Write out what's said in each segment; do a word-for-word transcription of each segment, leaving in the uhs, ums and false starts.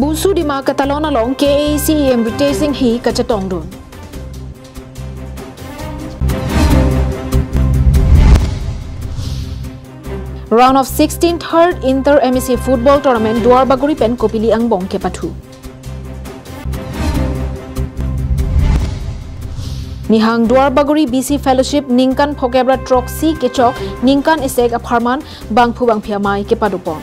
Busu Dima ketalon along K A A C E M Ritesh Enghee kachetongdun. Round of sixteen third Inter M A C Football Tournament Duarbagori pen Kopili angbong kepathu. Nihang Duarbagori B C Fellowship ningkan phokep ra throksi kechok ningkan isi apharman bangphu bangphi amei kepadopon.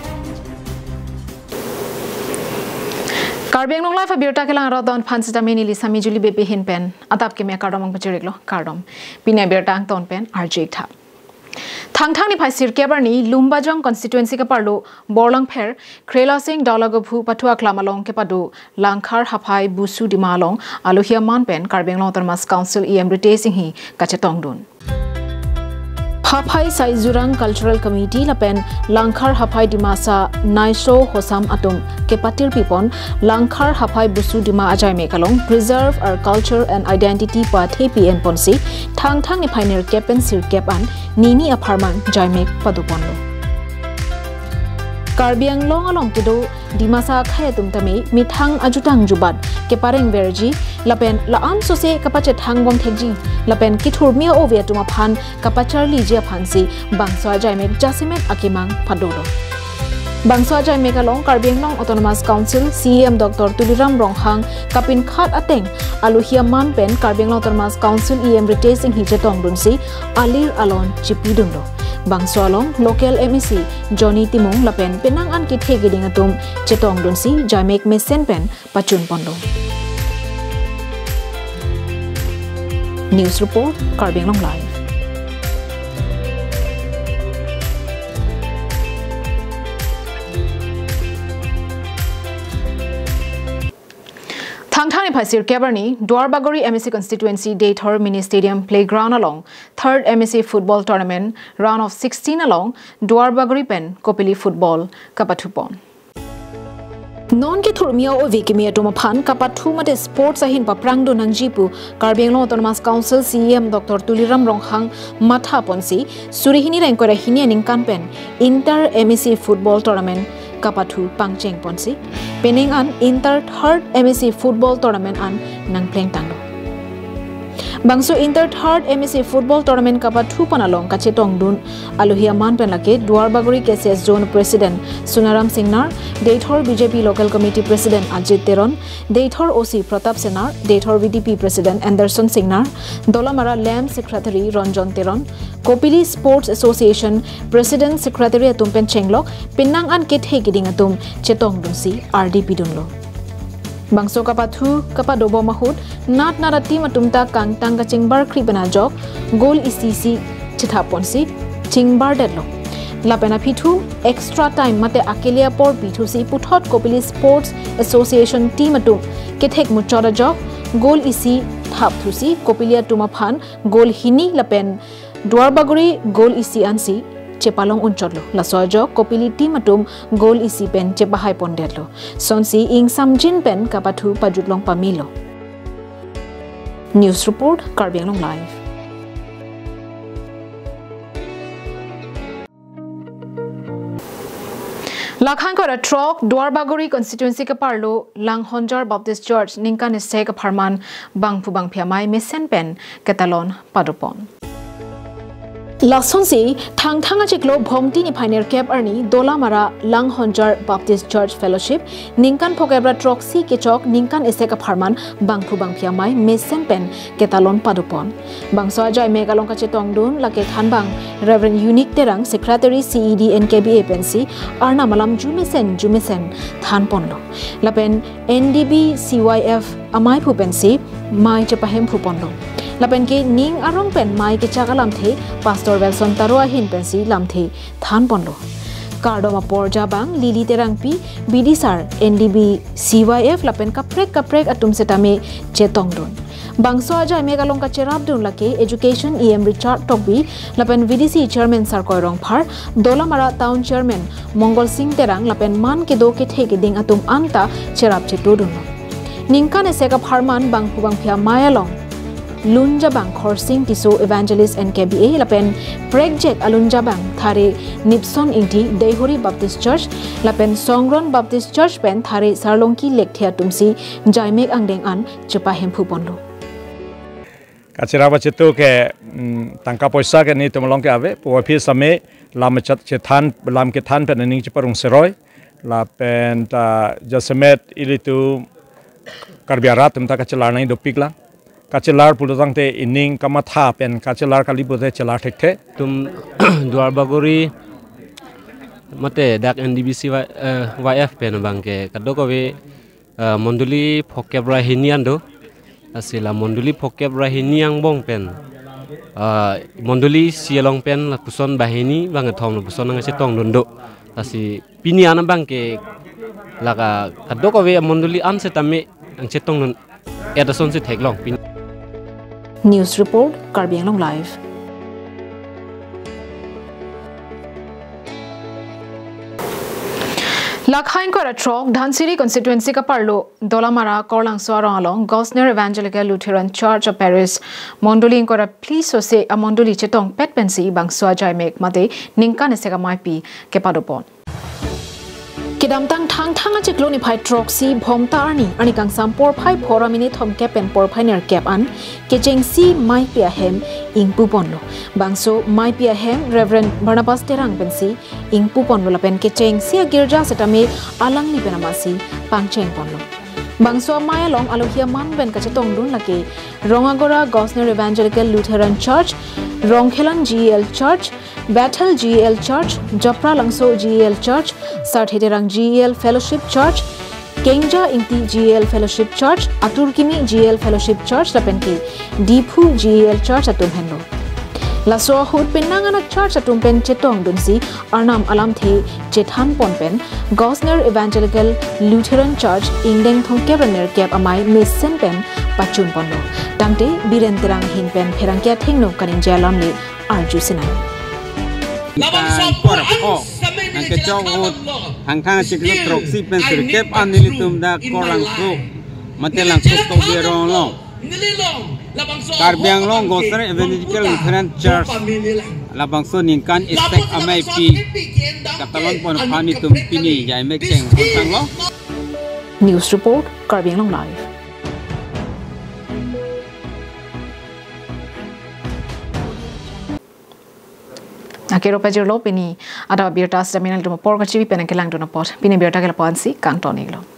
Karbi Anglong Live abirta kelang arat don aphan sitame neli Sami Juli Beypi ahin pen adap keme akardom nangpachiriklo, kardom. Pini abirta angton pen arju-ik tha. Thangthang niphai sirkep arni Lumbajong constituency keparlo Borlangpher Khrela Sing Daulagophu pathu aklam along kepado Langkhar Haphai Busu Dima along alohi aman pen Karbi Anglong Autonomous Council E M Ritesh Enghee kachetongdun. Haphai Saijurang Cultural Committee lapen Langkhar Haphai Dimasa Naiso Hosam atum kepatirpipon Langkhar Haphai Busu Dima ajaimek along Preserve Our Culture and Identity pu athepi enponsi Thangthang niphai nerkep pen sirkep an nini apharman jaimek padoponlo. Karbi Anglong along kedo Dimasa akhei atum tame methang ajutang jubat keparengverji lapen la-an sose kapachethang bom thekji lapen kethurmi a-ove atum aphan kapacharliji aphansi bangso ajaimek jasemet akemang padolo. Bangso ajaimek along Karbi Anglong Autonomous Council C E M Doctor Tuliram Ronghang kapinkhat ateng alohi aman pen Karbi Anglong Autonomous Council E M Ritesh Enghee chetongdunsi alir alon chipidunlo. Bangso along local M A C Johnny Timung lapen penang an kethe keding atum chetongdunsi jaimek mesen pen pachunponlo. News report, Karbi Anglong Live. Thangthang niphai sirkep arni Duarbagori M A C constituency Deithor Mini Stadium Playground along third M A C football tournament round of sixteen along Duarbagori pen Kopili football kapathupon. Non kethurmi a-ove kimi atum aphan kapathu mate sports ahin paprangdun nangji pu Karbi Anglong Autonomous Council C E M Doctor Tuliram Ronghang mathaponsi suri hini ra ingkoi ra hini aningkan pen Inter M A C football tournament kapathu pangchengponsi penang an Inter third M A C football tournament an nangplengtanglo. Bangso Inter third M A C football tournament kapathupon along kachetongdun alohi aman pen lake Duarbagori K C S Zone President Sunaram Singnar, Deithor B J P Local Committee President Ajit Teron, Deithor O C Pratap Singnar, Deithor V D P President Anderson Singnar, Dolamara Lamb Secretary Ronjon Teron, Kopili Sports Association President Secretary atum pen chenglok penang an kethe keding atum chetongdunsi ardi pidunlo. Bangso kapathu kapadobom ahut nat nat a-team atum ta kangtang kachingbar kri pen ajok goal isi isi chethaponsi chingbar detlo. Lapen aphi thu extra time mate akele apor pithusi puthot Kopili Sports Association team atum kethek muchot ajok goal isi thapthusi Kopili atum aphan goal hini lapen Duarbagori goal isi ansi chepalong unchotlo. Laso ajok Kopili team atum goal isi pen chepahaipondetlo. Sonsi ingsamjin pen kapathu pajutlong pamelo. News report, Karbi Anglong Live. Lake ingkoi ra throk Duarbagori constituency keparlo Langhonjar Baptist Church ningkan isi apharman bangphu bangphi amei mesen pen ketalon padopon. Lasonsi Thangthang achiklo Bhomti niphai nerkep arni Dolamara Langhonjar Baptist Church Fellowship ningkan phokep ra throksi kechok ningkan isi apharman bangphu bangphi amei mesen pen ketalon padopon. Bangso ajaimek along kachetongdun lake thanbang Reverend Unique Terang, Secretary C E D N K B A pensi arnam alam jumesen jumesen thanponlo. Lapen N D B C Y F amaiphu pensi mei chepahemphuponlo. Lapen ke ning arong pen mei kechak alamthe Pastor Wilson Taro ahin pensi lamthe thanponlo. Kardom apor jabang Lily Terangpi, B D sir, N D B C Y F lapen kaprek kaprek atum setame chetongdun. Bangso ajaimek along kacherapdun lake Education E M Richard Tokbi lapen V D C Chairman Sarkoi Rongphar, Dolamara Town Chairman Mongol Sing Terang lapen man kedo kethe keding atum anta cherap chetodunlo. Ningkan isi apharman bangphu bangphi amei along Lunjabang Khorsing Tisso Evangelist N K B A lapen prekjak alunjabang Thare Nipson Ingti Deihori Baptist Church lapen Songron Baptist Church pen Thare Sarlongki Lekthe atumsi jaimek angdeng an chepahemphu ponlo. Kachira ba chitu ke, mm, tangka poisa ke nelitum along ke ave, puvoiphit same lam chat chethan, lam kethan pen aning cheparong seroi, lapen ta jasemet ilitum Karbi arat atum ta kachelar nangji dopik lang. Kachelar pulo tangte ining kamatha pen kachelar kali pulote chelar thekthe. Tum Duar Bagori mate dak N D B C Y, eh, Y F pen abang ke kadokave, eh, mondoli phokep ra hini an do. Lasi la mondoli phokep ra hini angbong pen, eh, mondoli isi along pen lapuson banghini bangkethom lapuson nangchetongdun do. Lasi pini an abang ke laka kadokave mondoli an setame nangchetongdun-et asonsi theklong pini. News report, Karbi Anglong Live. Lakha ingkoi ra throk Dhansiri constituency kaparlo Dolamara Korlangso arong along Gosner Evangelical Lutheran Church a Parish mondoli ingkoi ra phli sose amondoli chetongpet pensi bangso ajaimek mate ningkan isi amaipi kepadopon. Kedamtang Thangthang achiklo niphai throksi Bhomta arni, arni kangsam porphai phongo ra minit thomkep pen porphai nerkep an kechengsi maipi ahem ingpuponlo. Bangso maipi ahem Reverend Barnabas Terang pensi ingpuponlo lapen kechengsi agirja setame alangli pen amatsi pangchengponlo. Bangso amai along alohi aman pen kachetongdun lake Rongagora Gosner Evangelical Lutheran Church, Rongkhelan G E L Church, Bethel G E L Church, Japra Langso G E L Church, Sarthe Terang G E L Fellowship Church, Kengja Ingti G E L Fellowship Church, Atur Kimi G E L Fellowship Church lapen ke Diphu G E L Church atum henlo. Laso ahut penang anat church atum pen chetongdunsi Arnam alamthe chethanpon pen Gosner Evangelical Lutheran Church ingdeng thomkep ra nerkep amai mesen pen pachunponlo. Tangte Biren Terang ahin pen pherangke athengno kaningje alam le arju sinai. Kan por ko nangkechok ahut Thangthang achiklo throksi pen sirkep an nelitum dak Korlangso mate Langso Tobi arong along Karbi Anglong Gosner Evangelical Lutheran Church labangso ningkan isi amaipi katalonpon aphan nelitum pini jaimek chengtanglo. News report, Karbi Anglong Live. Akero pajirlo pini adap abirta sita mina nelitum apor kachibi pen nangkelangdun apot. Pini birta ke lapu-ansi kangton-iklo.